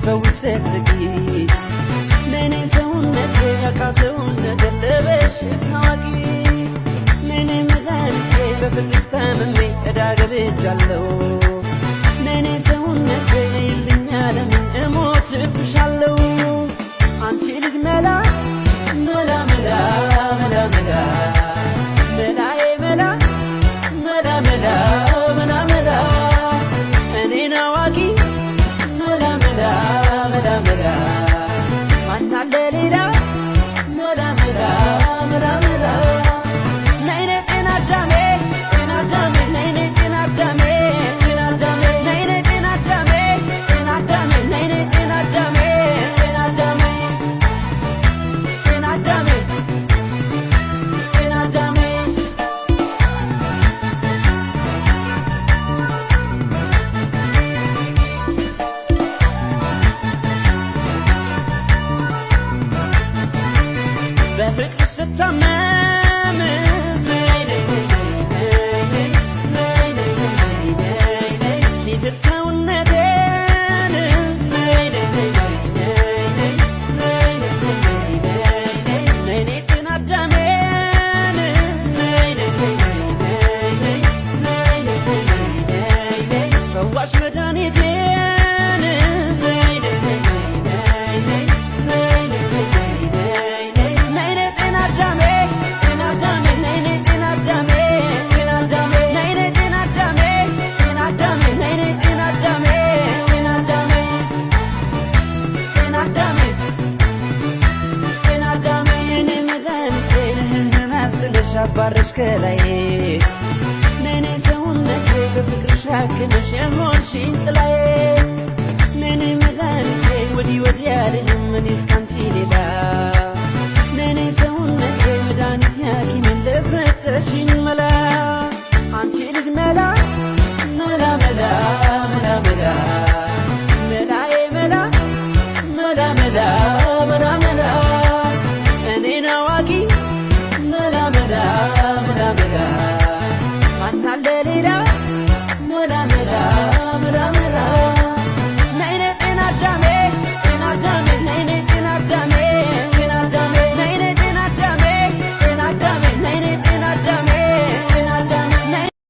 ስትፈውስ ስትስቂ ነኔ ሰውነቴ ያቃተውን ነገር ለበሽታ አዋቂ ነኔ መድኃኒቴ በፍቅርሽ ታምሜ ዕዳ ገብቻለሁ ነኔ ሰውነቴ ነይልኝ ዓለሜ እሞትብሻለሁ አንቺ ልጅ መላ መላ መላ መላ መላ መላዬ መላ መላ መላ መላ መላ እኔን አዋቂ መላ መላ መላ መላ ማን አለ ሌላ መላ መላ መላ መላ ነይ ነይ ጤና አዳሜ ጤና አዳሜ ነይ ነይ ጤና አዳሜ ጤና አዳሜ ነይ ነይ ጤና አዳሜ ጤና አዳሜ ነይ ነይ ጤና አዳሜ ጤና አዳሜ ጤና አዳሜ ጤና አዳሜ በፍቅር ስታመም ነይ ነይ ነይ ነይ ነይ ነይ ነይ ነይ ነይ ሲዝል ሰውነቴን ነይ ነይ ነይ ነይ ነይ ነይ ነይ ነይ ነይ ነይ ነይ ጤና አዳሜን ነይ ነይ ነይ ነይ ነይ ነይ ነይ ነይ ፈዋሽ መድኃኒቴን ነይ ነይ ነይ ነይ ነይ ነይ ነይ ነይ ነይ ነይ ነይ ጤና አዳሜ ጤና አዳሜ ነይ ነይ ጤና አዳሜ ጤና አዳሜ ነይ ነይ ጤና አዳሜ ጤና አዳሜ ነይ ነይ ጤና አዳሜ ጤና አዳሜ ጤና አዳሜ ጤና አዳሜ የኔ መድኃኒቴ ነህህን አስጥለሽ አባረሽ ከላዬ ነኔ ሰውነቴ በፍቅርሽ አክመሽ የሆንሽኝ ጥላዬ ነኔ መድኃኒቴ ወዲህ ወዲያ አልልም እኔ እስካንቺ ሌላ ነኔ ሰውነቴ መድኃኒቴ ሐኪሜን ለሰጠሽኝ መላ አንቺ ልጅ መላ መላ መላ መላ መላ መላዬ መላ መላ መላ መላ መላ እኔን አዋቂ